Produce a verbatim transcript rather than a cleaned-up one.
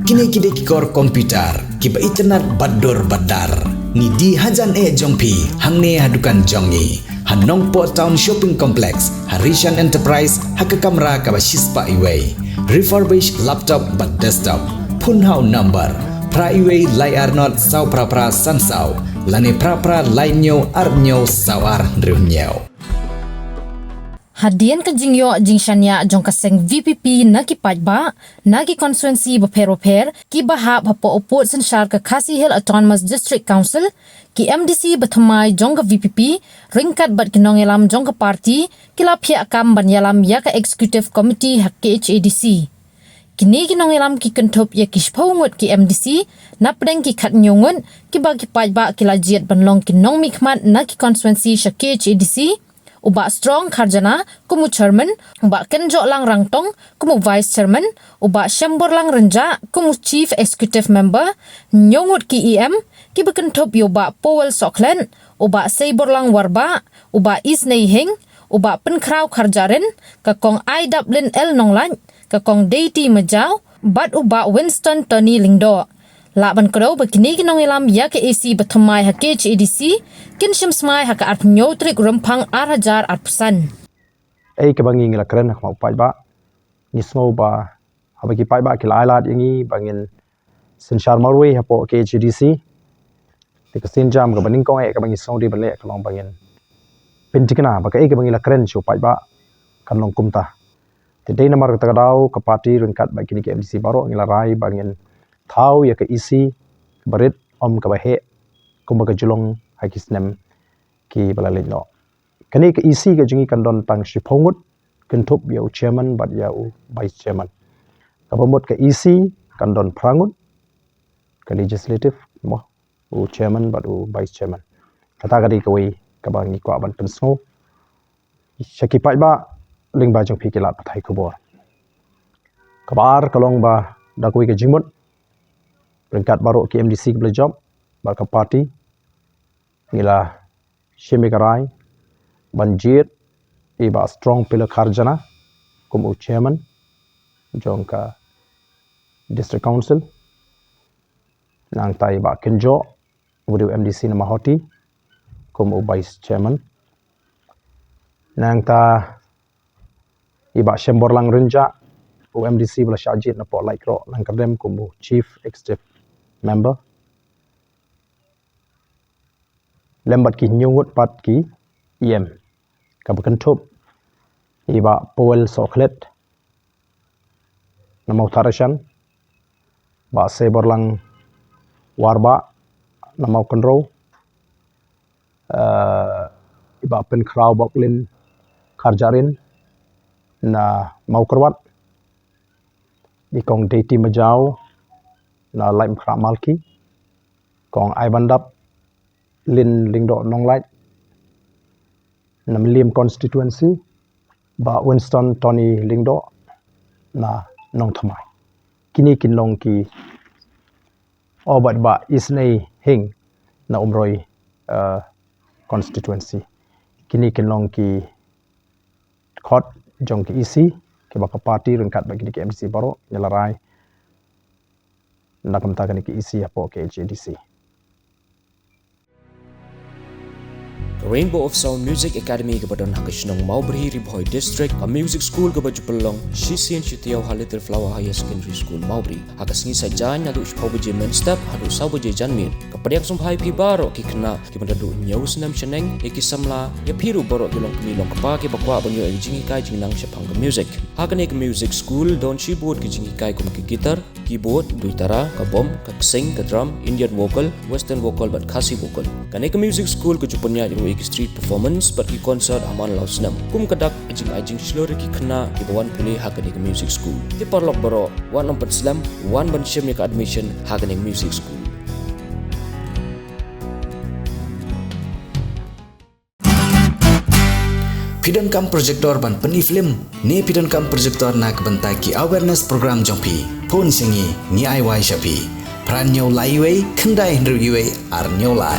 Kine ki dei ki kor computer kiba itynnad bad dur bad dar. Ngi die hajan eh jong phi hangne ha dukan jong ngi ha Nongpoh Town Shopping Complex, ha Rishan Enterprise, ha ka kamra kaba shispah iwei. Refurbished laptop bad desktop. Phone ha u number phra iwei lai ar not saw phra phra san saw lane phra phra lai hynñiew ar hynñiew saw ar hynriew hynñiew. Hadien ka jingïoh jingshaniah jong ka seng V P P na ki paidbah na ki constituency bapher bapher kiba hap hapoh u pud synshar ka Khasi Hills Autonomous District Council, ki M D C bathymmai jong ka V P P ryngkat bad ki nongïalam jong ka party ki la phiah kam ban ïalam ïa ka Executive Committee ha K H A D C. Kine ki nongïalam ki kynthup ïa ki shiphew ngut ki M D C napdeng ki khathynñiew ngut kiba ki paidbah ki la jied ban long ki nongmihkhmat na ki constituency sha K H A D C, u Bah Strong Kharjana kum u chairman, u Bah Kynjohlang Rangtong kum u vice chairman, u Bah Shemborlang Rynjah kum u chief executive member, hynñiew ngut ki E M kiba kynthup ïa u Bah Powell Sohkhlet, u Bah Seiborlang Warbah, u Bah Isnei Hing, u Bah Pynkhraw Kharjahrin, ka Kong Aidaplin L Nonglait, ka Kong Deiti Majaw bad u Bah Winston Tony Lyngdoh. Lah ban kdew ba kine ki nongïalam ïa ka A C bathymmai ha K H A D C kin shim smai ha ka arphew hynñiew tarik Rymphang ar hajar arphew san. Ei kaba ngi ngi la kren ha khmat u paidbah, ngi sngew ba haba ki paidbah ki la ai lad ïa ngi ba ngin synshar marwei hapoh K H A D C, te ka sienjam kaba nyngkong eh kaba ngi sngewdei ban leh ka long ba ngin pynthikna ba kaei kaba ngi la kren sha u paidbah kan long kumta. Te dei namar kata ka daw ka party ryngkat bad kine ki M D C baroh ngi la rai ba ngin thaw ïa ka E C kaba rit, ym kaba heh kumba ka ju long ha ki snem kiba la leit noh. Kane ka E C ka jong ngi kan don tang shiphew ngut, kynthup ïa u chairman bad ïa u vice chairman. Kaba mut ka E C kan don phra ngut, ka legislative mo, u chairman bad u vice chairman. Kata ka dei kawei kaba ngi kwah ban pynsngew sha ki paidbah lyngba jong phi ki lad pathai khubor. Kaba ar ka long ba da kawei ka jingmut ryngkat baroh ki M D C kiba la jop bad ka party, ngi la shim ïa ka rai ban jied i Bah Strong Pillar Kharjana kum u chairman jong ka District Council. Nangta i Bah Kynjoh, u dei u M D C na Mawhati, kum u vice chairman. Nangta i Bah Shemborlang Rynjah, u M D C ba la shah jied napoh Laitkroh Langkyrdem, kum u chief executive member. Lem bad ki hynñiew ngut pat ki E M, kaba kynthup i Bah Powell Sohkhlet na Mawthadraishan, Bah Seiborlang Warbah na Mawkynrew, eh, i Bah Pynkhraw Boklin Kharjahrin na Mawkyrwat, i Kong Deiti Majaw na Laitumkhrah Malki, Kong Aibandaplin Lyngdoh Nonglait na Mylliem constituency, Bah Winston Tony Lyngdoh na Nongthymmai. Kine kin long ki, oh, bad Bah Isnei Hing na Umroi, eh, constituency. Kine kin long ki khot jong ki E C kiba ka party ryngkat bad kine ki M D C baroh ngi la rai na ka bynta kane ki E C hapoh K H A D C. Ka Rainbow of Sound Music Academy kaba don ha ka shnong Mawbri, Ri Bhoi District, ka music school kaba ju pynlong shisien shi taïew ha Little Flower Higher Secondary School, Mawbri. Ha ka sngi Saitjaiñ naduh shiphew baje mynstep haduh saw baje janmiet. Ka pdiang sngewbha ïa phi baroh ki khynnah kiba naduh hynñiew snem shaneng, ïa ki samla, ïa phi ruh baroh ki longkmie longkpa kiba kwah ban ïoh ïa ka jinghikai jingnang shaphang ka music. Ha kane ka music school don shibun ki jinghikai kum ka guitar, keyboard, duitara, ka bom, ka ksing, ka drum, Indian vocal, western vocal bad Khasi vocal. Kane ka music school ka ju pynïaid ruh ïa ki street performance bad ki concert ha man la u snem. Kum ka dak ka jingai jingshlur ïa ki khynnah kiba wan pule ha kane ka music school. Te paralok baroh, wat nym pynslem, wan ban shim ïa ka admission ha kane ka music school. Phi donkam projector ban pyni film ne phi donkam projector na ka bynta ki awareness program jong phi? Phone sha ngi, ngi ai wai sha phi. Phra hynñiew lai wei, khyndai hynriew wei, ar hynñiew lai.